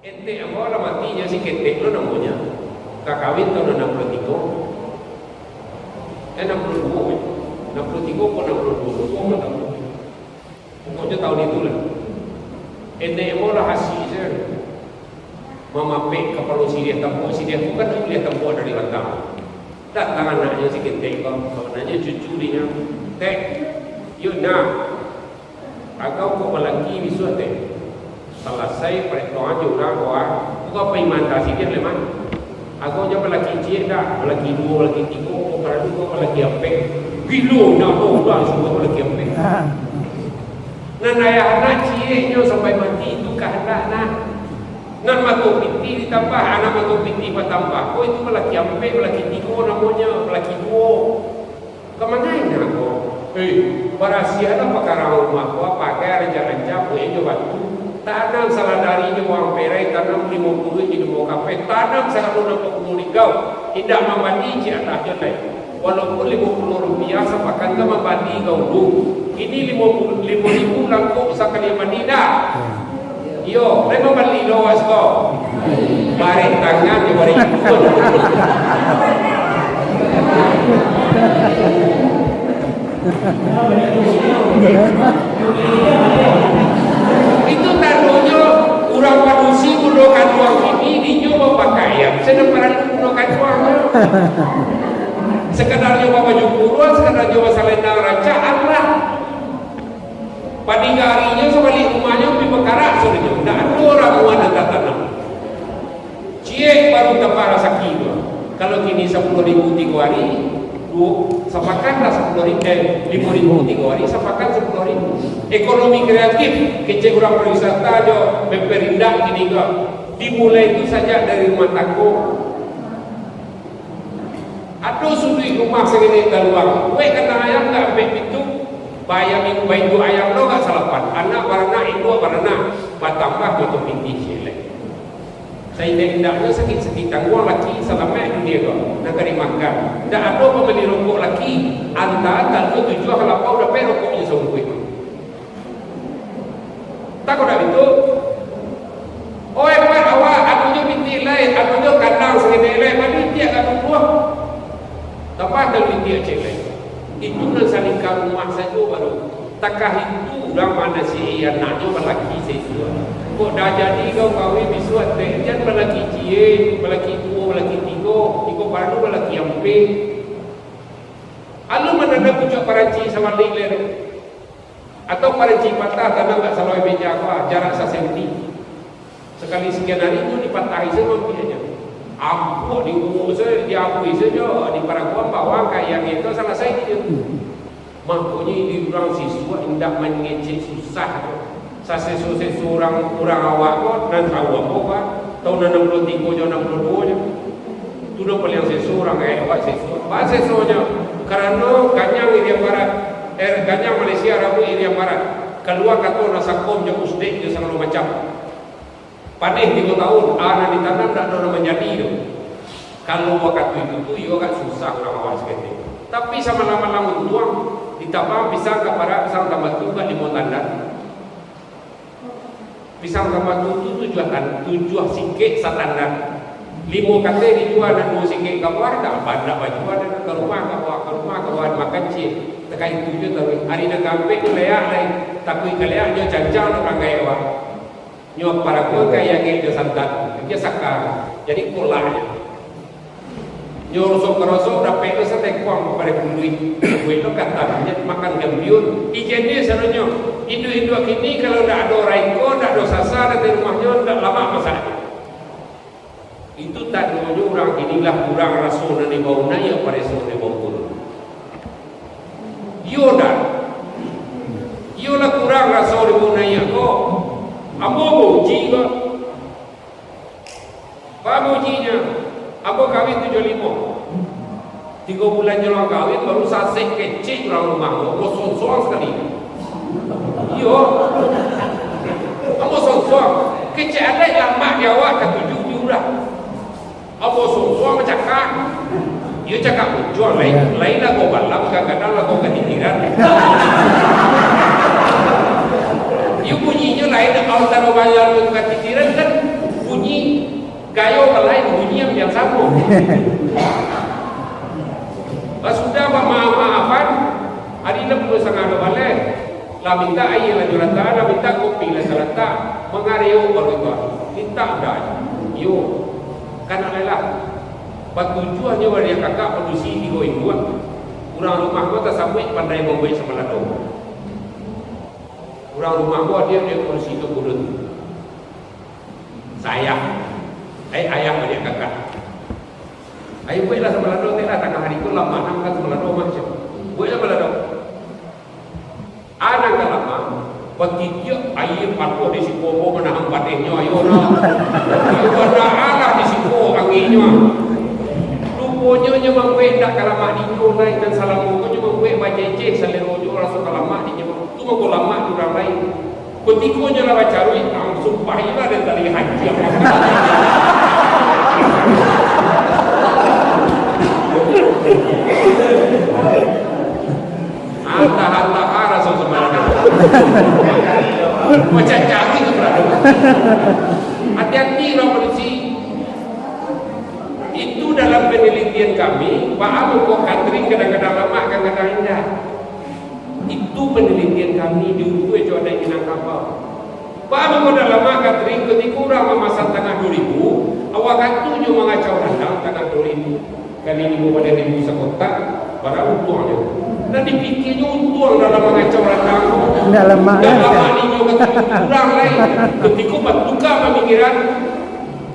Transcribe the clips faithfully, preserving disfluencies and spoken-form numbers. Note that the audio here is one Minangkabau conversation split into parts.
Etek ambo lah mati, nyo si Ketek lo namonyo. Ka kawin taun anam puluah tigo. Eh, anam puluah duo, eh. Anam puluah tigo ko anam puluah duo, lupo ambo taun. Pokoknyo taun itulah. Etek ambo lah asik se. Mamapek kapalo siriah tampuak, siriah tu kan siriah tampuak dari batang. Datang anaknyo si Ketek ko, sabananyo cucu dinyo. "Tek, yo nak, agak kok balaki bisuak, Tek?" Salasai paretongan jo urang ko, ah, bukan paimantasi dia lai mah. Agak jan balaki ciek dak, balaki duo, balaki tigo, kok paradu kok balaki ampek. Gilo, nak ko urang suruah balaki ampek. Nan ayah anak cieknyo sampai mati itu kahandak nak. Nan mato pitih ditambah, anak mato pitih batambah. Ko itu balaki ampek, balaki tigo namonyo, balaki duo. Ka mano inyo ko? Eh, barasiahlah pakarang rumah ko, pagai rancak-rancak, buek jo batu. Tanam saladari jo bawang perai, tanam limo puluah jo limo kapeh, tanam sagalo nan bakuno di kau. Indak mambali ciek alah jo lai. Walaupun limo puluah rupiah sapakan ka mambali kau tu. Kini limo puluah, limo ribu langkok sakali mandi dah. Iyo, lai mambali lo awak siko. Barek tangan jo barek ikun. Itu tandonyo urang padusi guno kanduang kini, dinyo bapakaian, sadang paralu guno kanduang. Sakadarnyo babaju kurus, sakadarnyo basalendang rancak, alah. Padi garinyo sabalik rumahnyo pi bakarak sudah nyo, ndak ado ramuan nan tatanam. Ciek baru tambah rasaki tu. Kalau kini sapuluah ribu tigo hari, duo, sapakan lah sapuluah ribu, eh, limo ribu tigo hari, sapakan sapuluah ribu. Ekonomi kreatif, kecek urang pariwisata jo pemperindak kini ko, dimulai tu sajak dari rumah tanggo. Ado suduik rumah sagini galuang, buek kandang ayam ka ampek pintu, bainduak ayam lo ka salapan, anak baranak, induak baranak, batambah mato pitih ciek lai. Saindak-indaknyo sakik-sakik tangguang laki salamaik dunia ko, nan ka dimakan. Ndak ado pambali rokok laki, antah tando tujuah ka lapau dapek rokoknyo sabungkuih. Tako dak itu? Oi, Pak, awak, anu nyo pitih lai, anu nyo kandang sagini lai, mano itiak ka tumbuah? Tambah dalu itiak ciek lai. Itu nan salingka rumah sajo baru. Takah itu urang manasihaik anaknyo balaki saisuak. Kok dah jadi kau kawin bisuak, Tek, jan balaki ciek, balaki duo, balaki tigo, iko baru balaki ampek. Alun mananam pucuak paranci sabalik lai tu. Atau paranci patah, tanam kat salawai meja ko, jarak sasenti. Sakali sakian hari tu dipatahi sajo mampiaknyo. Ampuak diuwuk sajo, diapuih sajo, diparaguang bawang ka yang itu salasai tu. Makonyo di urang sisuak indak mangecek susah tu. Saseso-seso urang, urang awak ko, nan tahu apo, Pak? Taun anam puluah tigo jo anam puluah duo jo. Tu nan paliang seso urang gaek awak seso. Baa sesonyo? Karano ganyang Irian Barat, eh, ganyang Malaysia rabuik Irian Barat. Kalua kato nan sakom jo usdek jo sagalo macam. Paneh tigo taun, a nan ditanam dak ado nan manjadi tu. Kalau wakatu itu tu, iyo agak susah urang awak saketek. Tapi samalam-malam untuang, ditabang pisang ka parak, pisang tambah tu ka limo tandan. Pisang tambah tu, tu tujuah tan-, tujuah sikek satandan. Limo kateh dijua, nan duo sikek ka bawah, dak ba-, dak bajua, dak ka rumah, ka bawah, ka rumah, ka bawah, makan ciek. Takah itu jo taruih. Ari nan kaampek tu leak lai, takuik ka leak, nyo cancang nan manggaek awak. Nyo paraguang ka iyangek jo santan, nyo saka, jadi kolaknyo. Nyo rosok-karosok, dapek tu satekuang parebuik, buek tu katan, nyo makan gambiun, ijen dia sadonyo. Induak-induak kini, kalau ndak ado raiko, ndak ado sasa, dari rumahnyo, ndak lamak masaknyo. Itu tandonyo urang kini lah kurang raso nan dibao naiak, pareso nan dibao turun. Iyo ndak? Iyo lah kurang raso dibao naiak ko. Ambo bauji ko. Baa bujinyo? Ambo kawin tujuah limo. Tigo bulan jalong kawin, baru sasek kecek urang rumah ko, ambo sonsoang sakali. Iyo. Ambo sonsoang. Kecek adaik lamak di awak, katuju di urang. Ambo sonsoang bacakak. Iyo cakak muncuang, lain, lain lagu balam, kadang-kadang lagu katitiran. Iyo bunyinyo lain, kalau taro bayar tu katitiran kan, Lah sudah bamaaf-maafan, ari lah pukua satangah duo baleh. Lah mintak aia lah jo latak, lah mintak kopi lah salatak. Mangareok baru itu. Mintak udah. Iyo. Kan alai lah. Batujuah nyo baliak kakak padusi tigo induak. Urang rumah ko tasabuik pandai mambuek sabalado. Urang rumah ko ado di kursi tu, kudun. Sayah. Eh, ayah baliak kakak. Ayo bueklah sabalado, teh lah, tangah hari tu lamak nak makan sabalado, macam. Bueklah sabalado. Anak ka lamak, bakitiak aia patuah di siko, ambo manahan padehnyo, ayo nah. Iyo bana alah di siko angihnyo. Ruponyo nyo mambuek indak ka lamak dinyo lai, nan salamo ko nyo mambuek bajejeh saleronyo, raso ka lamak dinyo. Tu mangko lamak di urang lain. Kutiko nyo lah bacaruik, langsung payilah dari tali haji. Antah-antah raso sabalado. Macam caruik sabalado. Hati-hati urang padusi. Itu dalam penelitian kami, baa mangko catering kadang-kadang lamak, kadang-kadang indak. Itu penelitian kami di Ubud jo Adaik Minangkabau. Baa mangko dak lamak catering, kutiko urang mamasan tangah duo ribu, awak katonyo mangacau randang tangah duo ribu kali limo baleh ribu sakotak, bara untuangnyo. Nan dipikianyo untuang dalam mangacau randang tu. Dak lamak, dak lamak ninyo katuju urang lai. Kutiko batuka pamikiran,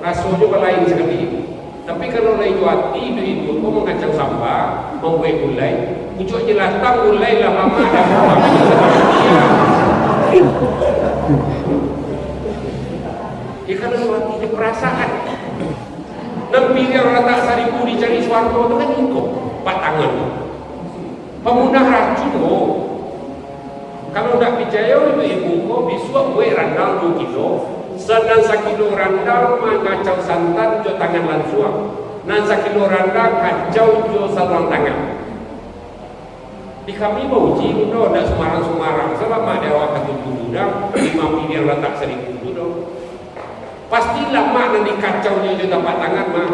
rasonyo balain sakali. Tapi kalau lai jo ati, duo induak ko mangacau samba, mambuek gulai, pucuak jelatang gulai lah mamak dah mamak. Ya, kalau jo ati jo parasaan. Nan piliang latak saribu dicari suwargo tu kan iko, patangan. Pamunah racun ko. Kalau ndak picayo ibu-ibu ko, bisuak buek randang duo kilo, sa-, nan sakilo randang mangacau santan jo tangan lansuang, nan sakilo randang kacau jo saluang tangan. Di kami bauji tu doh, ndak sumarang-sumarang, salamak di awak katuju urang, limo piliang latak saribu tu doh. Pasti lamak nan dikacaunyo jo tapak tangan mah.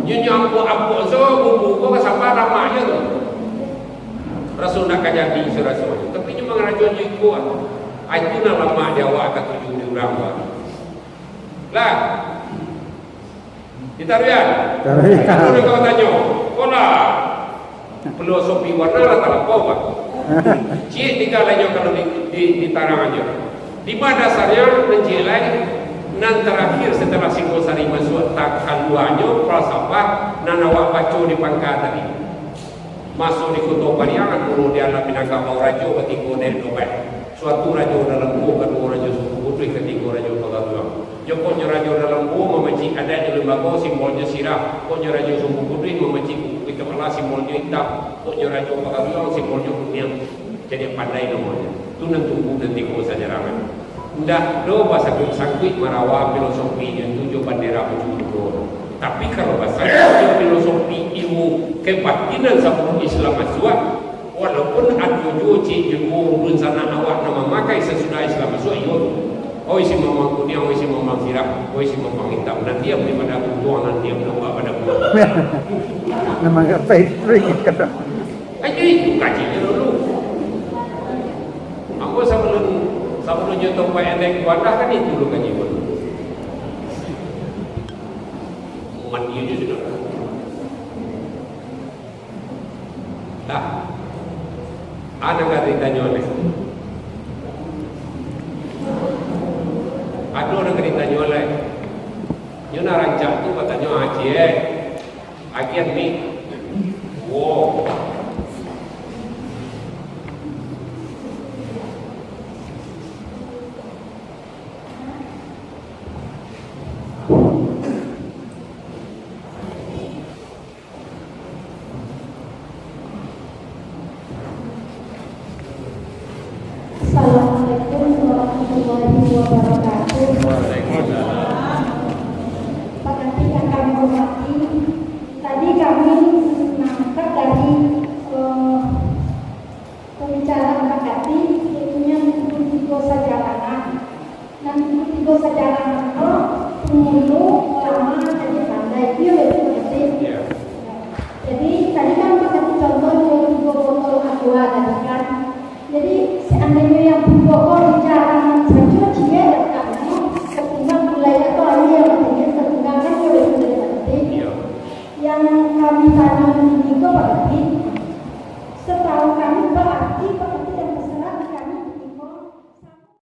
Nyo, nyo ampuak-ampuak so bumbu ko ka samba lamaknyo tu. Raso ndak ka jadi so raso. Tapi nyo mangarajo jo iko ah. Ah, itu nan lamak di awak katuju di urang tu. Lah. Ditaruian. Taruian. Kalau dia kau tanyo, kola. Filosofi warna lah talampau, Pak. Ciek tiga lainyo kalau di, di, ditarang aja. Di ma dasarnyo, nan ciek lai, nan tarakhir setelah Singosari masuak, takaluanyo falsafah nan awak baco di pangka tadi. Maso di Koto Pariangan, dulu di alam Minangkabau rajo batigo dari Dubai. Suatu rajo dalam gua, kaduo rajo Sumbu Kutuih, katigo rajo Pagaduang. Jokoknyo rajo dalam gua mamacik adaik jo limbago, simbolnyo sirah. Koknyo rajo Sumbu Kutuih mamacik buku kitab Allah, simbolnyo itam. Koknyo rajo Pagaduang, simbolnyo kuniang. Jadi pandai namonyo. Tu nan tumbuah nan tigo sajarangan. Ndak do basangkuik-sangkuik marawa filosofi inyo tu jo bandera baju kudo. Tapi kalau basangkuik jo filosofi ilmu kebatinan sabalun Islam masuak, walaupun ado juo ciek jo duo dunsanak awak nan mamakai sasudah Islam masuak, iyo tu. Oi si mamang kuniang, oi si mamang sirah, oi si mamang itam. Nan diam di padang untuang, nan diam nampak padang buah. Memang agak paitring kadang. Kan itu kajinyo dulu. Ambo sabalun, sabalun nyo tompek endek wadah kan itu lo kaji dulu. Mandi aja sudah. Dah. Ada nggak ditanyo lagi? Ada nggak ditanyo lagi? Nyo nak rancak tu batanyo aja. Agian ni. Wow. Assalamualaikum warahmatullahi wabarakatuh. Waalaikumsalam. Pak Kadhi yang kami hormati, tadi kami menangkap dari, eh, pembicaraan Pak Kadhi, itunya tigo sajarangan. Nan tigo sajarangan tu, pangulu, ulama, dan Seandainya yang bubuak ko di jalan sajo, ciek lah kamu, ketimbang wilayah tu aia, katanya, ketimbang kan dia boleh menjadi penting. Iya. Yang kami tanya di sini ko berarti, setahu kami berarti pengertian